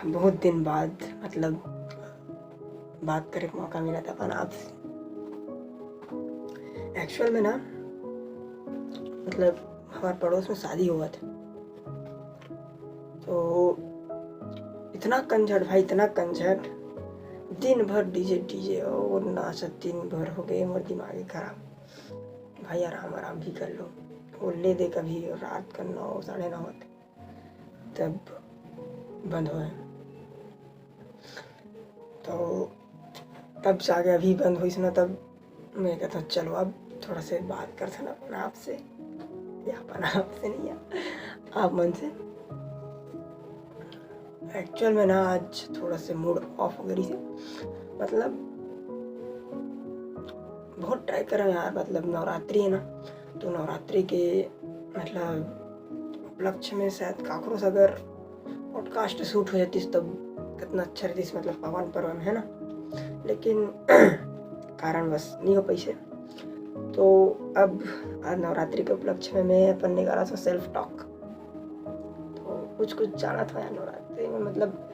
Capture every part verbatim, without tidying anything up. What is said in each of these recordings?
बहुत दिन बाद, मतलब, बात करे के मौका मिला था अपन आपसे। एक्चुअल में ना, मतलब, हमारे पड़ोस में शादी हुआ था, तो इतना कंजर भाई, इतना कंजर, दिन भर डीजे, डीजे और नाच, दिन भर हो गए, मोर दिमाग ही खराब। भाई, आराम आराम भी कर लो, वो ले दे, कभी रात का नौ, साढ़े नौ होते, तब बंद होए। तो तब जाके अभी बंद होइस ना, तब मैं कहता हूँ, चलो, अब थोड़ा से बात करथन अपन आपसे, या अपन आपसे नहीं, या आप मन से। एक्चुअल में ना, आज थोड़ा से मूड ऑफ हो गई से, मतलब, बहुत ट्राई करा यार, मतलब, नवरात्रि है ना, तो नवरात्रि के, मतलब, उपलक्ष्य में शायद काकरो से अगर पॉडकास्ट शूट हो जातीस, तब कितना अच्छा रहतीस, मतलब, पावन पर्व में, है ना। लेकिन कारणवश नहीं हो पैसे। तो अब आज नवरात्रि के उपलक्ष्य में मैं अपन निकाला था सेल्फ टॉक। तो कुछ कुछ जाना था यार नवरात्रि में, मतलब,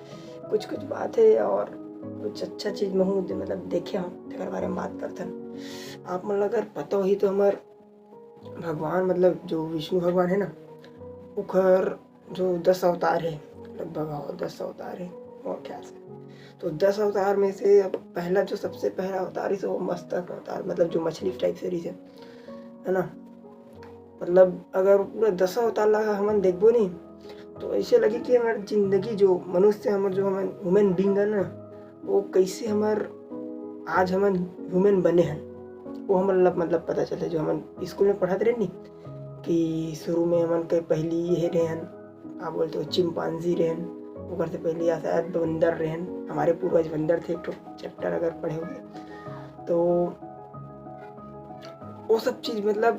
कुछ कुछ बात है और कुछ अच्छा चीज महूँ दे-, मतलब, देखे हूँ, तेकर बारे में बात करथन। आप मन ला अगर पता होही तो हमर भगवान, मतलब, जो विष्णु भगवान है ना, ओकर जो दस अवतार है, लगभग, हाँ, दस अवतार है मोर ख्याल से। तो दस अवतार में से अब पहला, जो सबसे पहला अवतार है, वो मस्तक अवतार, मतलब, जो मछली टाइप से रहिस है, है ना। मतलब, अगर पूरा दस अवतार ला हमन देखबो नहीं, तो ऐसे लगे कि हमर जिंदगी, जो मनुष्य, हमर, जो हमन ह्यूमन बीइंग है ना, वो कैसे हमर, आज हमन ह्यूमन बने हन, वो हमन ला, मतलब, पता चलथे। जो हमन स्कूल में पढ़त रहे नहीं, कि शुरू में हमन के पहली ये रहे हन, का बोलते हो, चिंपांजी रहे हन, ओकर से पहले या शायद बंदर रहे हन, हमारे पूर्वज बंदर थे, एक ठो चैप्टर अगर पढ़े होगे तो वो सब चीज, मतलब,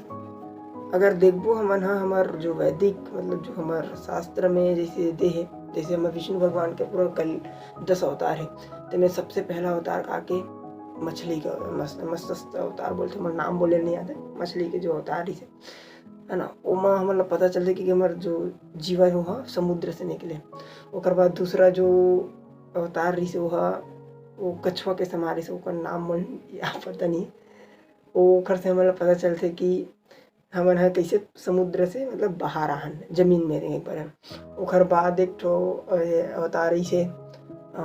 अगर देखबो हमन, हाँ, हमर जो वैदिक, मतलब, जो हमर शास्त्र में जैसे दे हे, जैसे हमर विष्णु भगवान के पूरा कल दस अवतार है, तेमे सबसे पहला अवतार का के मछली का मस-, मत्स्य अवतार बोलथे, हमर नाम बोले नहीं आते, मछली के जो अवतार रहिसे, है ना, ओमा हमन ला पता चलथे कि हमर जो जीवन वो ह समुद्र से निकले। ओकर बाद दूसरा जो अवतार रहिसे, वो ह, वो कछुआ के समान रहिसे, ओकर नाम मन या पता नहीं। ओखर से हमन ला पता चलथे कि हमन ह कैसे समुद्र से, मतलब, बाहर आहन, जमीन में एक बार। ओखर बाद एक ठो, अ, अवतार रहिसे, अ,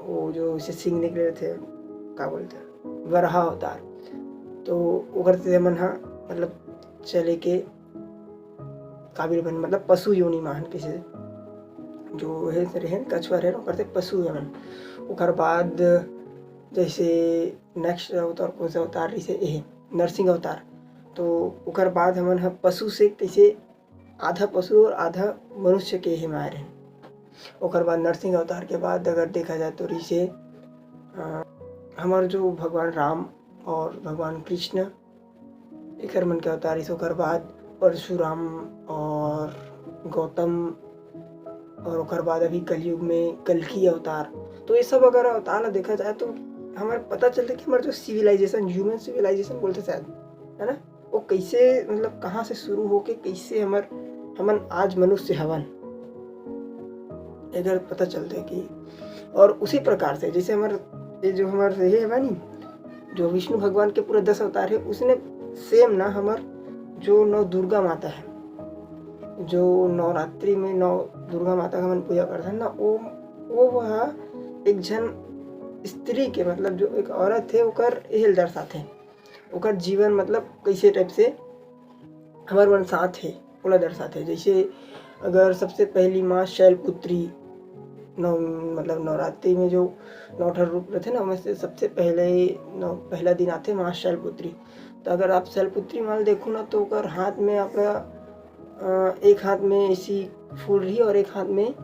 वो जो उसे सिंग निकले रहिथे, का बोलथे, वराह अवतार। तो ओखर से हमन ह, मतलब, चले के काबिल बन, मतलब, पशु योनि में आहन, कैसे जो हे से रहेन, कछुआ रहेन, ओकर से पशु हमन। ओकर बाद जैसे नेक्स्ट अवतार, कौन सा अवतार रहिसे, एहे नरसिंह अवतार। तो ओकर बाद हमन ह पशु से कैसे आधा पशु और आधा मनुष्य के हे में आए रहेन। ओकर बाद नरसिंह अवतार के बाद अगर देखा जाए तो रहिसे, अ, हमर जो भगवान राम और भगवान कृष्ण, एकर मन के अवतार रहिसे। ओकर बाद परशुराम और गौतम, और ओकर बाद अभी कलयुग में कल्कि अवतार। तो ये सब अगर अवतार ला देखा जाए तो हमर पता चलथे कि हमर जो सिविलाइजेशन, ह्यूमन सिविलाइजेशन बोलथे शायद, है ना, वो कैसे, मतलब, कहाँ से शुरू होके कैसे हमर, हमन आज मनुष्य हवन, एकर पता चलथे कि। और उसी प्रकार से जैसे हमर, ये जो हमर ये हवा नी, जो विष्णु भगवान के पूरा दस अवतार है, उसने सेम ना हमर जो नौ दुर्गा माता है, जो नवरात्रि में नौ दुर्गा माता का हमन पूजा करथन ना, वो, वो वह एक झन स्त्री के, मतलब, जो एक औरत है, ओकर एहल दर्शाथे, ओकर जीवन, मतलब, कैसे टाइप से हमर मन साथ है, ओला दर्शाथे। जैसे अगर सबसे पहली माँ शैलपुत्री, नौ, मतलब, नवरात्रि में जो नौ ठन रूप रहथे ना, ओमे से सबसे पहले नौ, पहला दिन आथे माँ शैलपुत्री। तो अगर आप शैलपुत्री माँ ल देखो ना, तो ओकर हाथ में आपका, अ, एक हाथ में ऐसी फूल रही और एक हाथ में,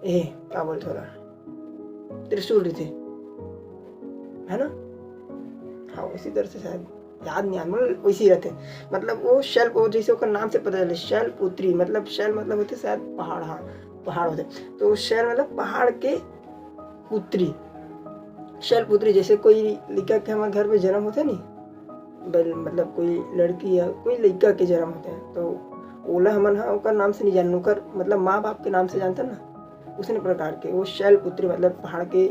ए, का बोलथे ओला, त्रिशूल रहिथे, है ना? हाँ, उसी तरह से शायद, याद नहीं आ, मतलब, वैसे ही रहथे। मतलब, वो शैल, वो जैसे ओकर नाम से पता चले, शैलपुत्री, मतलब, शैल मतलब होथे शायद पहाड़, हाँ, पहाड़ होथे। तो शैल मतलब पहाड़ के पुत्री, शैलपुत्री। जैसे कोई लइका के हमर घर में जन्म होथे नी, बल-, मतलब, कोई लड़की या कोई लइका के जन्म होथे, तो ओला हमन ह ओकर नाम से नहीं जानन, ओकर, मतलब, माँ बाप के नाम से जानथन ना। उसने प्रकार के वो शैलपुत्री, मतलब पहाड़ के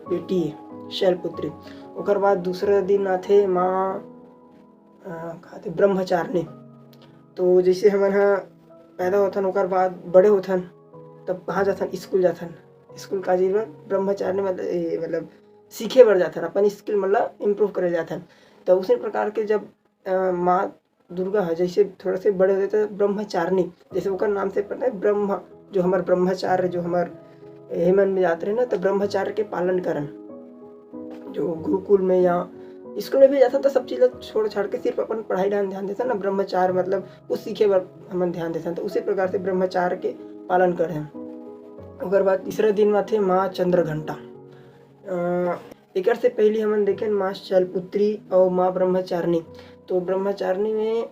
बेटी है शैलपुत्री। ओकर बाद दूसरा दिन आथे माँ, अ, का आथे, ब्रह्मचारिणी। तो जैसे हमन ह पैदा होथन, ओकर बाद बड़े होथन, तब कहाँ जाथन? स्कूल जाथन। स्कूल का चीज बर? ब्रह्मचारिणी, मतलब, ए, मतलब सीखे बर जाथन, अपन स्किल मतलब इम्प्रूव करे जाथन। तो उसी प्रकार के जब, अ, माँ दुर्गा ह जैसे थोड़ा से बड़े होथे, तो ब्रह्मचारिणी, जैसे ओकर नाम से पड़ता है ब्रह्म, जो हमर ब्रह्मचार्य, जो हमर एमन में जात रहे ना, तो ब्रह्मचार्य के पालन करन। जो गुरुकुल में या स्कूल में भी जाथन, तो सब चीज ला छोड़ छाड़ के सिर्फ अपन पढ़ाई ध्यान, ध्यान देथन ना, ब्रह्मचार्य, मतलब कुछ सीखे बर हमन ध्यान देथन, तो उसी प्रकार से ब्रह्मचार्य के पालन करन। ओकर बाद तीसरा दिन में आथे माँ चंद्रघंटा। अ, एकर से पहली हमन देखेन माँ शैलपुत्री और माँ ब्रह्मचारिणी। तो ब्रह्मचारिणी में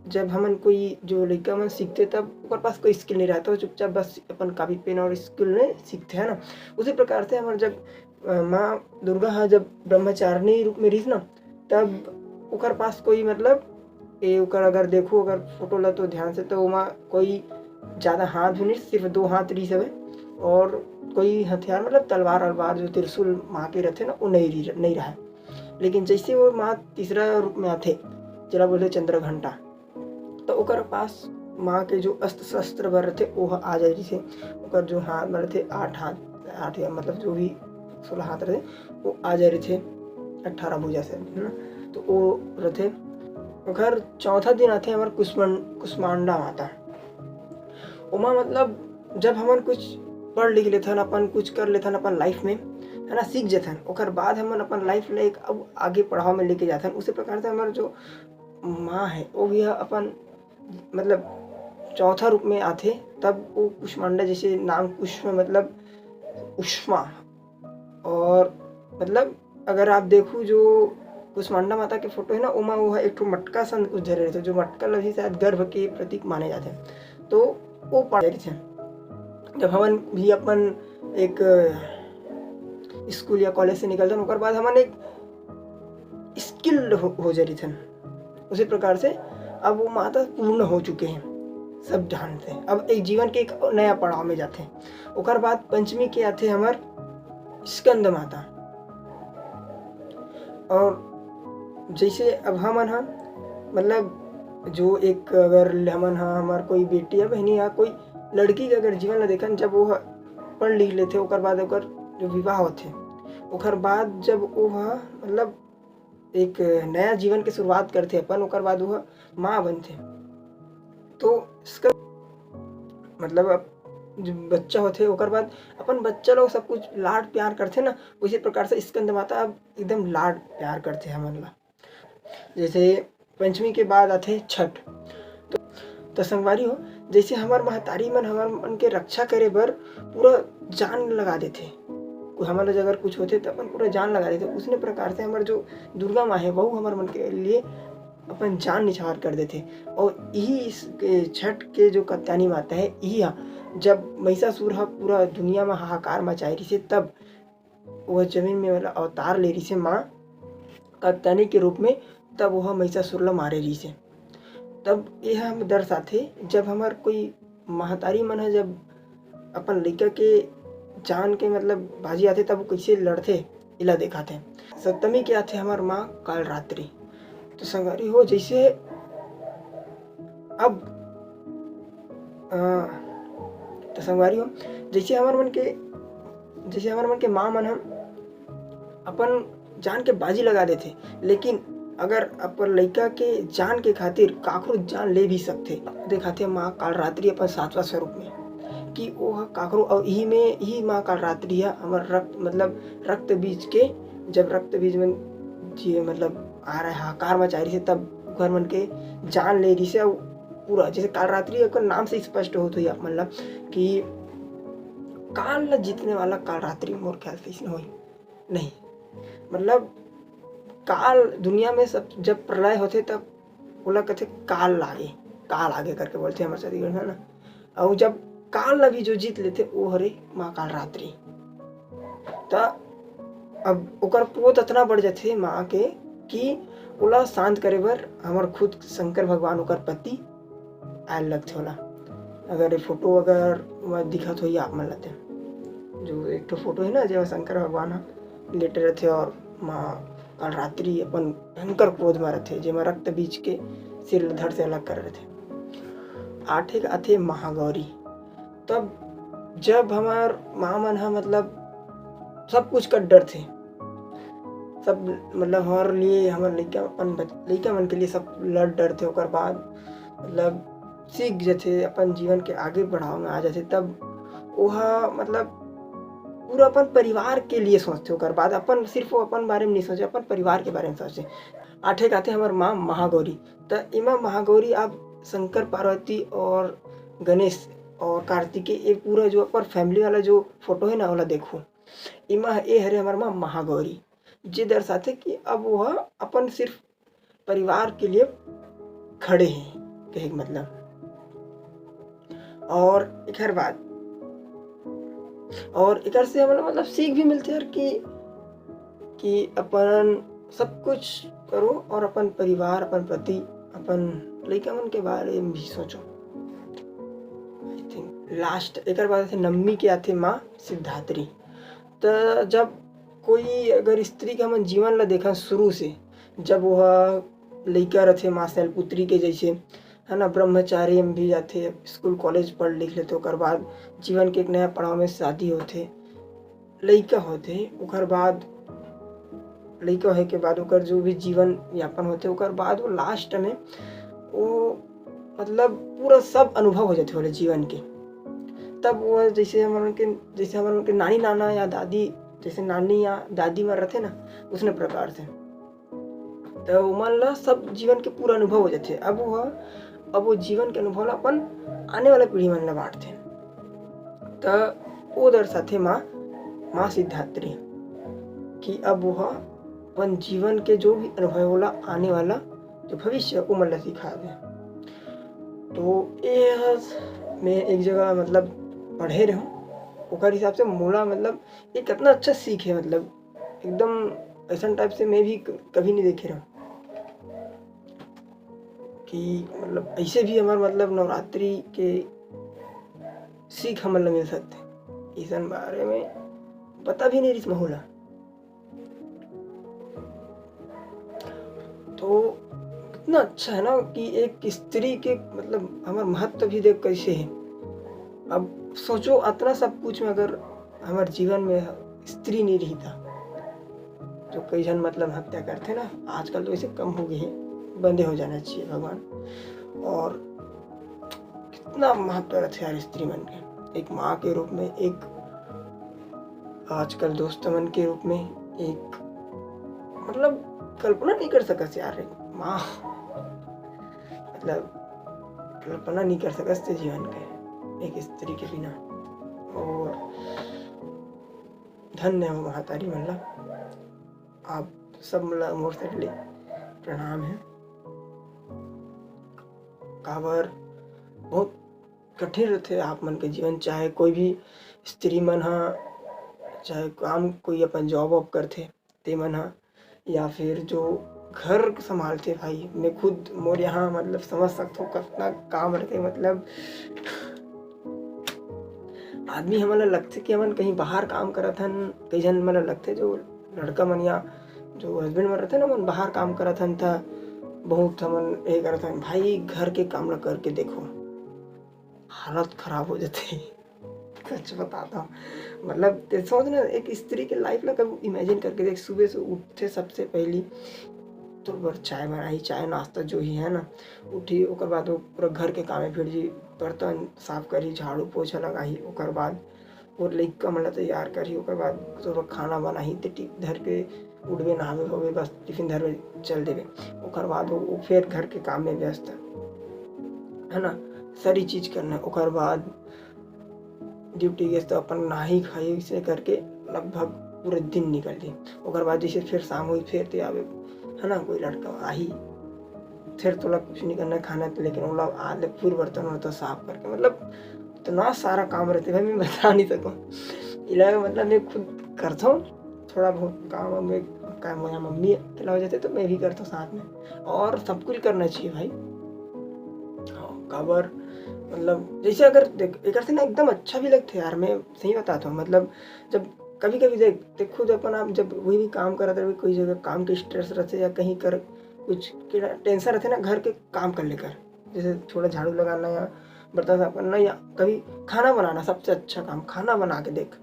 जब हमन कोई जो लइका मन सीखथे, तब ओकर पास कोई स्किल नहीं रहता, वो चुपचाप बस अपन कॉपी पेन और स्किल में सीखथे, है ना। उसी प्रकार से हमर जब, अ, माँ दुर्गा ह जब ब्रह्मचारिणी रूप में रहिस ना, तब ओकर पास कोई, मतलब, ए, ओकर अगर देखो, अगर फोटो ला तो ध्यान से, तो ओमा कोई ज्यादा हाथ भी नहीं, सिर्फ दो हाथ रहिस हवे, और कोई हथियार, मतलब तलवार अलवार, जो त्रिशूल माँ के रहथे ना, वो नहीं रही, नहीं रहा। लेकिन जैसे वो माँ तीसरा रूप में आथे, जेला बोलथे चंद्रघंटा, तो ओकर पास माँ के जो अस्त्र शस्त्र बर रथे, वो ह आ जाय रहिथे। ओकर जो हाथ में रथे, आठ हाथ, आठ या मतलब जो भी सोलह हाथ रथे, वो आ जाय रहिथे, अट्ठारह भुजा से, है ना। तो वो रथे। ओकर चौथा दिन आथे हमर कुष्मं-, कुष्मांडा माता। ओमा मतलब जब हमन कुछ पढ़ लिख लेथन, अपन कुछ कर लेथन अपन लाइफ में, है ना, सीख जथन, ओकर बाद हमन अपन लाइफ ले एक अब आगे पड़ाव में लेके जाथन। उसी प्रकार से हमर जो माँ है, वो भी ह अपन, मतलब, चौथा रूप में आथे, तब वो कुष्मांडा, जैसे नाम कुष्म, मतलब उष्मा, और मतलब अगर आप देखू जो कुष्मांडा माता के फोटो है ना, ओमा वो ह एक ठो मटका सन कुछ धरे रहथे, जो मटका ल भी शायद गर्भ के प्रतीक माने जाथे। तो वो पढ़ रहिथे। जब हमन भी अपन एक स्कूल या कॉलेज से निकलथन, ओकर बाद हमन एक स्किल्ड हो, हो जाय रहिथन। उसी प्रकार से अब वो माता पूर्ण हो चुके हैं, सब जानते हैं। अब एक जीवन के एक नया पड़ाव में जाते हैं। ओकर बाद पंचमी के आथे हमर स्कंद माता। और जैसे अब हमन ह, मतलब, जो एक अगर हमन ह, हमार कोई बेटी या बहनी या कोई लड़की के अगर जीवन ला देखन, जब वो ह पढ़ लिख लेथे, ओकर बाद ओकर जो विवाह होथे, ओकर बाद जब वो ह, मतलब, एक नया जीवन के शुरुआत करथे अपन, ओकर बाद वो ह माँ बनथे। तो इसका मतलब अब जो बच्चा होथे, ओकर बाद अपन बच्चा लोग सब कुछ लाड प्यार करथे ना, उसी प्रकार से स्कंद माता अब एकदम लाड प्यार करथे हमन ला। जैसे पंचमी के बाद आथे छठ। तो, तो संगवारी हो, जैसे हमर महतारी मन हमर मन के रक्षा करे बर पूरा जान लगा देथे, कोई हमन ला अगर कुछ होथे, तो अपन पूरा जान लगा देथे। उसने प्रकार से हमर जो दुर्गा माँ है, वहू हमर मन के लिए अपन जान निछावर कर देथे। और यही इस, ए, छठ के जो कत्यानी माता है, यही ह, जब महिषासुर ह पूरा दुनिया में हाहाकार मचाए रहिसे, तब वह जमीन में, मतलब, अवतार ले रहिसे माँ कत्यानी के रूप में, तब वह महिषासुर ला मारे रहिसे। तब यह हम दर्शाथे, जब हमर कोई महतारी मन ह जब अपन लइका के जान के, मतलब, बाजी आथे, तब वो कैसे लड़थे, इला देखाथे। सप्तमी के आथे हमर माँ कालरात्रि। तो संगवारी हो, जैसे अब, अ, तो संगवारी हो, जैसे हमर मन के, जैसे हमर मन के माँ मन ह अपन जान के बाजी लगा देथे, लेकिन अगर अपन लइका के जान के खातिर काकरो जान ले भी सकथे, देखाथे माँ कालरात्रि अपन सातवां स्वरूप में, कि वो ह काकरो, और यही में, यही माँ कालरात्रि ह हमर रक्त, मतलब रक्त बीज के, जब रक्त बीज में जी, मतलब आ रहा है, हाहाकार मचा रहिसे, तब घर मन के जान ले रहिसे। और पूरा जैसे कालरात्रि ओकर नाम से स्पष्ट होत होही आप मन ला कि काल ला जीतने वाला कालरात्रि, मोर ख्याल से इसने होही नहीं, मतलब काल दुनिया में सब जब प्रलय होथे, तब ओला कथे काल लागे, काल आगे करके बोलथे हमर छत्तीसगढ़ में, है ना। और जब काल ला भी जो जीत लेथे, वो हरे माँ कालरात्रि। त अब ओकर क्रोध अतना बढ़ जाथे माँ के कि ओला शांत करे बर हमर खुद शंकर भगवान, ओकर पति, आए लगथे ओला। अगर ये फोटो अगर मैं दिखत होही आप मन ला ते, जो एक ठो फोटो है ना, जेमा शंकर भगवान ह लेटे रहथे और माँ कालरात्रि अपन भयंकर क्रोध में रहथे, जेमा रक्त बीज के सिर ल धड़ से अलग कर रहथे। आठे आथे महागौरी। तब जब हमार माँ मन ह मतलब सब कुछ कर डरथे, सब मतलब हमारे लिए, हमारे लइका, अपन बच-, लइका मन के लिए सब लड़ डरथे। ओकर बाद मतलब सीख जथे, अपन जीवन के आगे बढ़ाव में आ जथे, तब ओहा मतलब पूरा अपन परिवार के लिए सोचथे। ओकर बाद अपन, सिर्फ वो अपन बारे में नहीं सोचे, अपन परिवार के बारे में सोचे। आठे आथे हमर माँ महागौरी। त एमा महागौरी आप शंकर पार्वती और गणेश और कार्तिकेय, ये पूरा जो अपन फैमिली वाला जो फोटो है ना, ओला देखो। एमा ये हरे हमर माँ महागौरी, जे दर्शाथे कि अब वो अपन सिर्फ परिवार के लिए खड़े हैं, कहे के मतलब। और एकर बाद, और एकर से हमन ला मतलब सीख भी मिलथे यार कि, कि अपन सब कुछ करो और अपन परिवार, अपन पति, अपन लइका मन के बारे में भी सोचो। आई थिंक लास्ट एकर बाद आथे नवमी के आथे माँ सिद्धात्री। त जब कोई अगर स्त्री के हमन जीवन ला देखन शुरू से, जब वो लइका रथे माँ शैलपुत्री के जैसे, है ना, ब्रह्मचारी में भी जाथे, स्कूल कॉलेज पढ़ लिख लेथे, ओकर बाद जीवन के एक नया पड़ाव में शादी होथे, लइका होथे, ओकर बाद लइका होए के बाद ओकर जो भी जीवन यापन होथे, ओकर बाद वो लास्ट में वो मतलब पूरा सब अनुभव हो जाथे ओला जीवन के। तब वो जैसे हमन के, जैसे हमन के नानी नाना या दादी, जैसे नानी या दादी मन रथे ना, उसने प्रकार से त ओमन ला सब जीवन के पूरा अनुभव हो जाथे। अब वो, अब वो जीवन के अनुभव ला अपन आने वाला पीढ़ी मन ला बांटथे। त वो दर्शाथे माँ, माँ सिद्धात्री कि अब वो अपन जीवन के जो भी अनुभव होला, आने वाला जो भविष्य, वो मन ला सिखा दे। तो ये ह मैं एक जगह मतलब पढ़े रहूँ, ओकर हिसाब से मोला मतलब ये कितना अच्छा सीख है, मतलब एकदम ऐसा टाइप से मैं भी क-, कभी नहीं देखे रहूँ कि मतलब ऐसे भी हमारे मतलब नवरात्रि के सीख हमन ला मिल सकथे। इसन बारे में पता भी नहीं रिस महूला। तो कितना अच्छा है ना कि एक स्त्री के मतलब हमार महत्व भी देख कैसे है। अब सोचो, अतना सब कुछ में अगर हमार जीवन में स्त्री नहीं रहिता, तो कई झन मतलब हत्या करथे ना, आजकल तो वैसे कम हो गए है, बंदे हो जाना चाहिए भगवान। और कितना महत्व रथे यार स्त्री मन के, एक माँ के रूप में, एक आजकल दोस्त मन के रूप में, एक मतलब कल्पना नहीं कर सकस यार, एक माँ मतलब कल्पना नहीं कर सकस ते जीवन के एक स्त्री के बिना। और धन्य हो महतारी मन ला, आप सब मन ला मोर side ले प्रणाम है। काबर बहुत कठिन रथे आप मन के जीवन, चाहे कोई भी स्त्री मन ह, चाहे काम कोई अपन job वॉब करथे ते मन ह, या फिर जो घर संभालथे भाई, मैं खुद मोर यहाँ मतलब समझ सकथों कतना काम रथे। मतलब आदमी हमन ला लगथे कि हमन कहीं बाहर काम करत हन, कई झन मन ला लगथे जो लड़का मन या जो husband मन रथे ना, मन बाहर काम करत हन त बहुत हमन ये करत हन। भाई घर के काम ला करके देखो, हालत खराब हो जाथे। सच बताता हूँ, मतलब ते सोच ना, एक स्त्री के life ला कभी imagine करके देख, सुबह से उठथे सबसे पहली तो बर चाय बनाही, चाय नाश्ता जो ही है ना, उठी, ओकर बाद वो पूरा घर के कामे भिड़ जी, बर्तन साफ करही, झाड़ू पोछा लगाही, ओकर बाद वो लइका मन ला तैयार करही, ओकर बाद तो खाना बनाही, ते टिफ-, धर के उठबे, नहाबे होबे, बस टिफिन धरबे, चल देबे। ओकर बाद वो, वो फिर घर के काम में व्यस्त है ना, सारी चीज करना। ओकर बाद ड्यूटी गेस तो अपन नहाही खाही से करके लगभग पूरे दिन निकल जाही। ओकर बाद जैसे फिर शाम होही, फिर ते आबे, है ना, कोई लड़का आही, फिर तोला कुछ नहीं करना खाना, लेकिन ओला आले पूरे बर्तन वर्तन साफ करके, मतलब इतना सारा काम रथे भाई, मैं बता नहीं सकूँ। इला मतलब मैं खुद करता हूँ थोड़ा बहुत काम, मैं काम, मेरा मम्मी अकेला हो जाते तो मैं भी करता हूँ साथ में, और सब कुछ करना चाहिए भाई। हाँ, काबर मतलब जैसे अगर देख, एकर से ना एकदम अच्छा भी लगथे यार, मैं सही बताता हूँ। मतलब जब कभी कभी देख, देख खुद अपन आप जब वही भी काम करत रहे, कोई जगह काम के स्ट्रेस रहथे या कहीं कर कुछ टेंशन रहथे ना घर के काम कर लेकर, जैसे थोड़ा झाड़ू लगाना या बर्तन साफ करना या कभी खाना बनाना, सबसे अच्छा काम खाना बना के देख,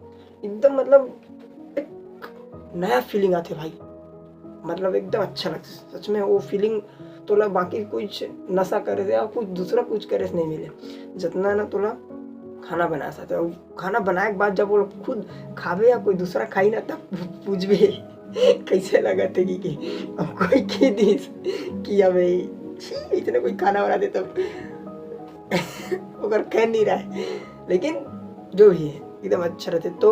एकदम मतलब एक नया फीलिंग आथे भाई। मतलब एकदम अच्छा लगथे सच में। वो फीलिंग तोला बाकी कुछ नशा करे से या कुछ दूसरा कुछ करे से नहीं मिले, जितना ना तोला खाना बनाए से आथे। और खाना बनाए के बाद जब वो खुद खाबे या कोई दूसरा खाई ना, तब पूछबे कैसे लगत हे कि, कि अब कोई कह दिस कि अबे छी, इतना कोई खाना बना दे तब ओकर कह नहीं रहा है, लेकिन जो भी है एकदम अच्छा रहथे। तो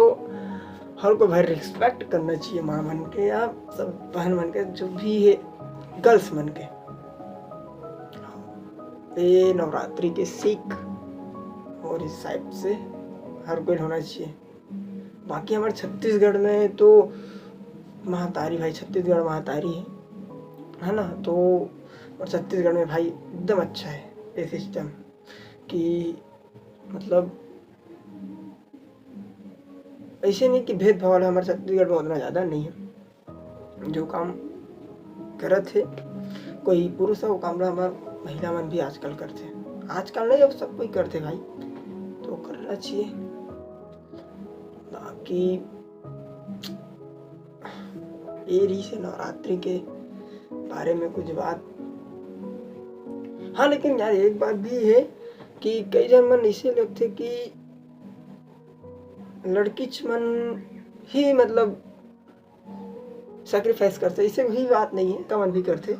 हर को भाई रिस्पेक्ट करना चाहिए माँ मन के या सब बहन मन के, जो भी है गर्ल्स मन के। ये नवरात्रि के सीख और इस टाइप से हर कोई होना चाहिए। बाकी हमारे छत्तीसगढ़ में तो महतारी भाई, छत्तीसगढ़ महतारी है, है ना? तो और छत्तीसगढ़ में भाई एकदम अच्छा है ये सिस्टम कि मतलब ऐसे नहीं कि भेदभाव वाला हमारे छत्तीसगढ़ में उतना ज़्यादा नहीं है। जो काम करत हे कोई पुरुष है, वो काम ला हमार महिला मन भी आजकल करथे। आजकल नहीं, अब सब कोई करथे भाई, तो करना चाहिए। बाकी ये रही से नवरात्रि के बारे में कुछ बात। हाँ, लेकिन यार एक बात भी है कि कई झन मन ऐसे लगथे कि लड़कीच मन ही मतलब सैक्रिफाइस करथे, ऐसे भी बात नहीं है, कमन भी करथे,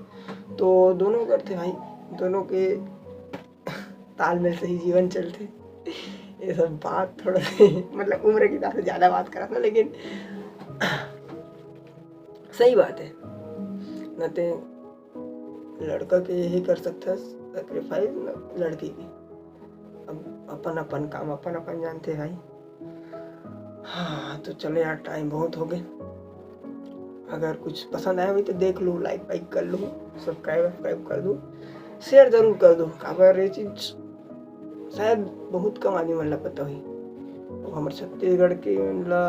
तो दोनों करथे भाई, दोनों के तालमेल से ही जीवन चलथे। ये सब बात थोड़ा सा मतलब उम्र के हिसाब से ज़्यादा बात करत ना, लेकिन सही बात है, न ते लड़का के यही कर सकथस सैक्रिफाइस, न लड़की के। अब अपन अपन काम अपन अपन जानथे भाई। हाँ, तो चलो यार, टाइम बहुत हो गए। अगर कुछ पसंद आया हो तो देख लो, लाइक वाइक कर लो, सब्सक्राइब वब्सक्राइब कर दो, शेयर जरूर कर दो। काबर ये चीज शायद बहुत कम आदमी मन ला पता होही। तो हमर छत्तीसगढ़ के मन ला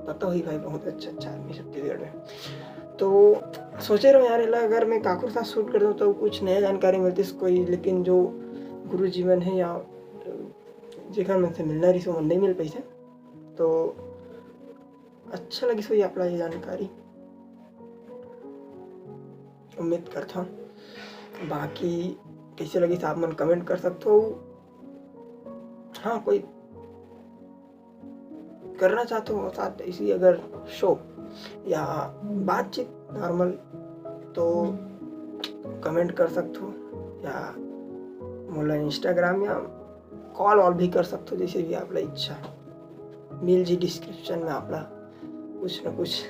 पता होही भाई, बहुत अच्छा अच्छा आदमी छत्तीसगढ़ में। तो सोचे रहो यार, एला अगर मैं काकरो साथ शूट कर दूँ तो कुछ नया जानकारी मिलती कोई, लेकिन जो गुरु जी मन है या जेकर मन से मिलना रहिस, ओमन नहीं मिल पाइस हे। तो अच्छा लगिस होही आप ला ये जानकारी, उम्मीद करथव। बाकी कैसे लगिस आप मन कमेंट कर सकथो। हाँ, कोई करना चाहते हो साथ इसी अगर शो या बातचीत नॉर्मल, तो कमेंट कर सकते हो या मोला इंस्टाग्राम या कॉल वॉल भी कर सकते हो, जैसे भी आप ला इच्छा मिल जी डिस्क्रिप्शन में आप ला कुछ ना कुछ।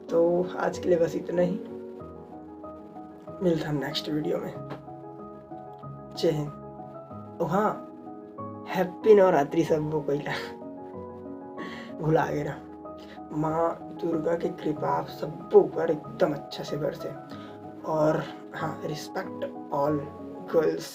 तो आज के लिए बस इतना ही, मिलता हम नेक्स्ट वीडियो में। जय हिंद। ओ हाँ, हैप्पी नवरात्रि सबो कोई ला। भुला गे रहा। माँ दुर्गा के कृपा आप सबो ऊपर एकदम अच्छा से बरसे। और हाँ, respect all girls।